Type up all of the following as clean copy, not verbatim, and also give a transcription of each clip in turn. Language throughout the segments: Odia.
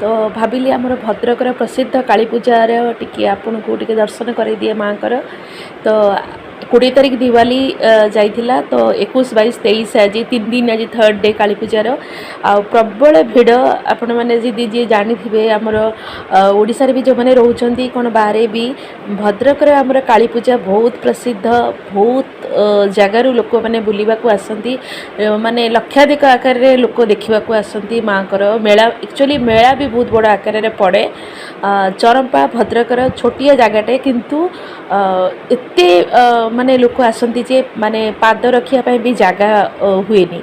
ତ ଭାବିଲି ଆମର ଭଦ୍ରକର ପ୍ରସିଦ୍ଧ କାଳୀ ପୂଜାର ଟିକେ ଆପଣଙ୍କୁ ଟିକେ ଦର୍ଶନ କରାଇଦିଏ ମାଆଙ୍କର। ତ 20 ତାରିଖ ଦିୱାଲି ଯାଇଥିଲା, ତ 21, 22, 23, ଆଜି 3 ଦିନ, ଆଜି ଥର୍ଡ଼ ଡେ କାଳୀ ପୂଜାର। ଆଉ ପ୍ରବଳ ଭିଡ଼। ଆପଣମାନେ ଯଦି ଯିଏ ଜାଣିଥିବେ, ଆମର ଓଡ଼ିଶାରେ ବି ଯେଉଁମାନେ ରହୁଛନ୍ତି, କ'ଣ ବାହାରେ ବି, ଭଦ୍ରକରେ ଆମର କାଳୀ ପୂଜା ବହୁତ ପ୍ରସିଦ୍ଧ। ବହୁତ ଜାଗାରୁ ଲୋକମାନେ ବୁଲିବାକୁ ଆସନ୍ତି, ମାନେ ଲକ୍ଷାଧିକ ଆକାରରେ ଲୋକ ଦେଖିବାକୁ ଆସନ୍ତି ମାଆଙ୍କର ମେଳା। ଆକ୍ଚୁଆଲି ମେଳା ବି ବହୁତ ବଡ଼ ଆକାରରେ ପଡ଼େ। ଚରମ୍ପା ଭଦ୍ରକର ଛୋଟିଆ ଜାଗାଟେ, କିନ୍ତୁ ଏତେ ମାନେ ଲୋକ ଆସନ୍ତି ଯେ ମାନେ ପାଦ ରଖିବା ପାଇଁ ବି ଜାଗା ହୁଏନି।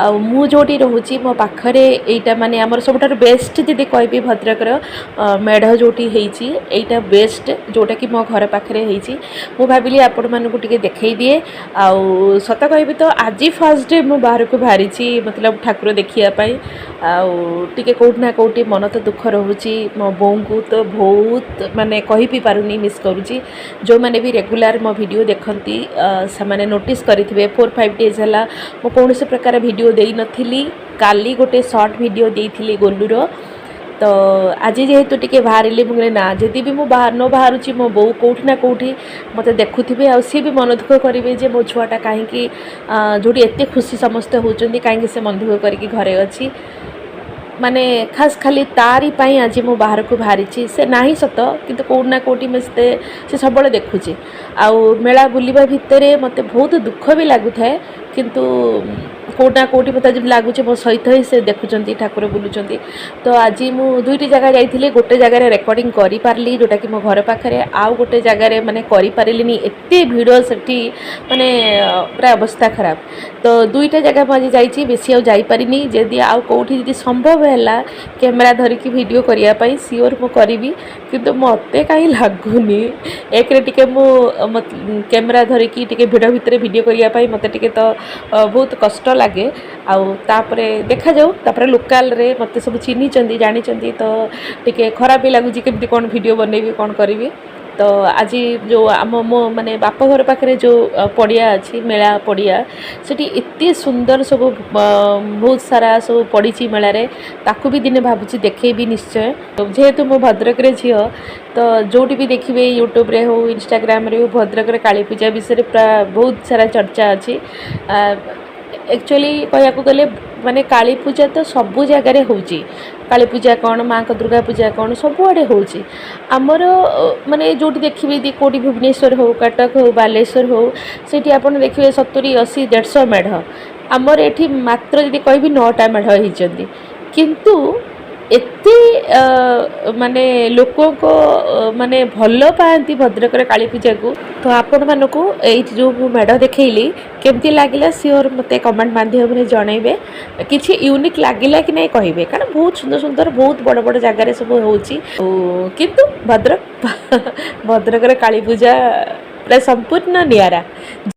ଆଉ ମୁଁ ଯେଉଁଠି ରହୁଛି, ମୋ ପାଖରେ ଏଇଟା ମାନେ ଆମର ସବୁଠାରୁ ବେଷ୍ଟ ଯଦି କହିବି, ଭଦ୍ରକର ମେଢ଼ ଯେଉଁଠି ହେଇଛି, ଏଇଟା ବେଷ୍ଟ, ଯେଉଁଟାକି ମୋ ଘର ପାଖରେ ହେଇଛି। ମୁଁ ଭାବିଲି ଆପଣମାନଙ୍କୁ ଟିକେ ଦେଖେଇ ଦିଏ। ଆଉ ସତ କହିବି ତ ଆଜି ଫାର୍ଷ୍ଟ ଡେ ମୁଁ ବାହାରକୁ ବାହାରିଛି, ମତଲବ ଠାକୁର ଦେଖିବା ପାଇଁ। ଆଉ ଟିକେ କେଉଁଠି ନା କେଉଁଠି ମନ ତ ଦୁଃଖ ରହୁଛି। ମୋ ବୋଉଙ୍କୁ ତ ବହୁତ ମାନେ କହି ବି ପାରୁନି, ମିସ୍ କରୁଛି। ଯେଉଁମାନେ ବି ରେଗୁଲାର ମୋ ଭିଡ଼ିଓ ଦେଖନ୍ତି, ସେମାନେ ନୋଟିସ୍ କରିଥିବେ, 4-5 ଡେଜ୍ ହେଲା ମୁଁ କୌଣସି ପ୍ରକାର ଭିଡ଼ିଓ ଦେଇନଥିଲି। କାଲି ଗୋଟେ ସର୍ଟ ଭିଡ଼ିଓ ଦେଇଥିଲି ଗୋଲୁର। ତ ଆଜି ଯେହେତୁ ଟିକେ ବାହାରିଲି, ମୁଁ କହିଲି ନା, ଯଦି ବି ମୁଁ ନ ବାହାରୁଛି, ମୋ ବୋଉ କେଉଁଠି ନା କେଉଁଠି ମୋତେ ଦେଖୁଥିବେ ଆଉ ସିଏ ବି ମନ ଦୁଃଖ କରିବେ ଯେ ମୋ ଛୁଆଟା କାହିଁକି, ଯେଉଁଠି ଏତେ ଖୁସି ସମସ୍ତେ ହେଉଛନ୍ତି, କାହିଁକି ସେ ମନ ଦୁଃଖ କରିକି ଘରେ ଅଛି। ମାନେ ଖାସ୍ ଖାଲି ତାରି ପାଇଁ ଆଜି ମୁଁ ବାହାରକୁ ବାହାରିଛି। ସେ ନାହିଁ ସତ, କିନ୍ତୁ କେଉଁଠି ନା କେଉଁଠି ମୁଁ ସେ ସବୁବେଳେ ଦେଖୁଛି। ଆଉ ମେଳା ବୁଲିବା ଭିତରେ ମୋତେ ବହୁତ ଦୁଃଖ ବି ଲାଗୁଥାଏ, କିନ୍ତୁ କେଉଁଠି ନା କେଉଁଠି ମୋତେ ଆଜି ଲାଗୁଛି ମୋ ସହିତ ହିଁ ସେ ଦେଖୁଛନ୍ତି, ଠାକୁର ବୁଲୁଛନ୍ତି। ତ ଆଜି ମୁଁ ଦୁଇଟି ଜାଗା ଯାଇଥିଲି। ଗୋଟେ ଜାଗାରେ ରେକର୍ଡ଼ିଂ କରିପାରିଲି, ଯେଉଁଟାକି ମୋ ଘର ପାଖରେ। ଆଉ ଗୋଟେ ଜାଗାରେ ମାନେ କରିପାରିଲିନି, ଏତେ ଭିଡ଼ ସେଠି, ମାନେ ପୁରା ଅବସ୍ଥା ଖରାପ। ତ ଦୁଇଟା ଜାଗା ମୁଁ ଆଜି ଯାଇଛି, ବେଶୀ ଆଉ ଯାଇପାରିନି। ଯଦି ଆଉ କେଉଁଠି ଯଦି ସମ୍ଭବ ହେଲା କ୍ୟାମେରା ଧରିକି ଭିଡ଼ିଓ କରିବା ପାଇଁ, ସିଓର ମୁଁ କରିବି। କିନ୍ତୁ ମୋତେ କାହିଁ ଲାଗୁନି, ଏକରେ ଟିକେ ମୁଁ କ୍ୟାମେରା ଧରିକି ଟିକେ ଭିଡ଼ ଭିତରେ ଭିଡ଼ିଓ କରିବା ପାଇଁ ମୋତେ ଟିକେ ତ ବହୁତ କଷ୍ଟ ଲାଗେ। ଆଉ ତାପରେ ଦେଖାଯାଉ। ତାପରେ ଲୋକାଲରେ ମୋତେ ସବୁ ଚିହ୍ନିଛନ୍ତି, ଜାଣିଛନ୍ତି, ତ ଟିକେ ଖରାପ ବି ଲାଗୁଛି, କେମିତି କ'ଣ ଭିଡ଼ିଓ ବନେଇବି, କ'ଣ କରିବି। ତ ଆଜି ଯେଉଁ ଆମ ମୋ ମାନେ ବାପ ଘର ପାଖରେ ଯେଉଁ ପଡ଼ିଆ ଅଛି, ମେଳା ପଡ଼ିଆ, ସେଠି ଏତେ ସୁନ୍ଦର ସବୁ ବହୁତ ସାରା ସବୁ ପଡ଼ିଛି ମେଳାରେ। ତାକୁ ବି ଦିନେ ଭାବୁଛି ଦେଖେଇବି ନିଶ୍ଚୟ। ଯେହେତୁ ମୁଁ ଭଦ୍ରକରେ ଝିଅ, ତ ଯେଉଁଠି ବି ଦେଖିବେ, ୟୁଟ୍ୟୁବରେ ହଉ, ଇନଷ୍ଟାଗ୍ରାମରେ ହଉ, ଭଦ୍ରକରେ କାଳୀ ପୂଜା ବିଷୟରେ ପୁରା ବହୁତ ସାରା ଚର୍ଚ୍ଚା ଅଛି। ଆକ୍ଚୁଆଲି କହିବାକୁ ଗଲେ ମାନେ କାଳୀ ପୂଜା ତ ସବୁ ଜାଗାରେ ହେଉଛି। କାଳୀ ପୂଜା କ'ଣ, ମାଆଙ୍କ ଦୁର୍ଗା ପୂଜା କ'ଣ, ସବୁଆଡ଼େ ହେଉଛି। ଆମର ମାନେ ଯେଉଁଠି ଦେଖିବେ, ଯଦି କେଉଁଠି ଭୁବନେଶ୍ୱର ହଉ, କଟକ ହଉ, ବାଲେଶ୍ୱର ହଉ, ସେଇଠି ଆପଣ ଦେଖିବେ 70, 80, 150 ମେଢ଼। ଆମର ଏଠି ମାତ୍ର ଯଦି କହିବି, ନଅଟା ମେଢ଼ ହେଇଛନ୍ତି, କିନ୍ତୁ ଏତେ ମାନେ ଲୋକଙ୍କ ମାନେ ଭଲ ପାଆନ୍ତି ଭଦ୍ରକର କାଳୀ ପୂଜାକୁ। ତ ଆପଣମାନଙ୍କୁ ଏଇଠି ଯେଉଁ ମୁଁ ମେଢ଼ ଦେଖେଇଲି, କେମିତି ଲାଗିଲା, ସିଓର ମୋତେ କମେଣ୍ଟ ମାଧ୍ୟମରେ ଜଣାଇବେ। କିଛି ୟୁନିକ୍ ଲାଗିଲା କି ନାହିଁ କହିବେ, କାରଣ ବହୁତ ସୁନ୍ଦର ସୁନ୍ଦର, ବହୁତ ବଡ଼ ବଡ଼ ଜାଗାରେ ସବୁ ହେଉଛି। ଆଉ କିନ୍ତୁ ଭଦ୍ରକର କାଳୀ ପୂଜା ପୁରା ସମ୍ପୂର୍ଣ୍ଣ ନିଆରା।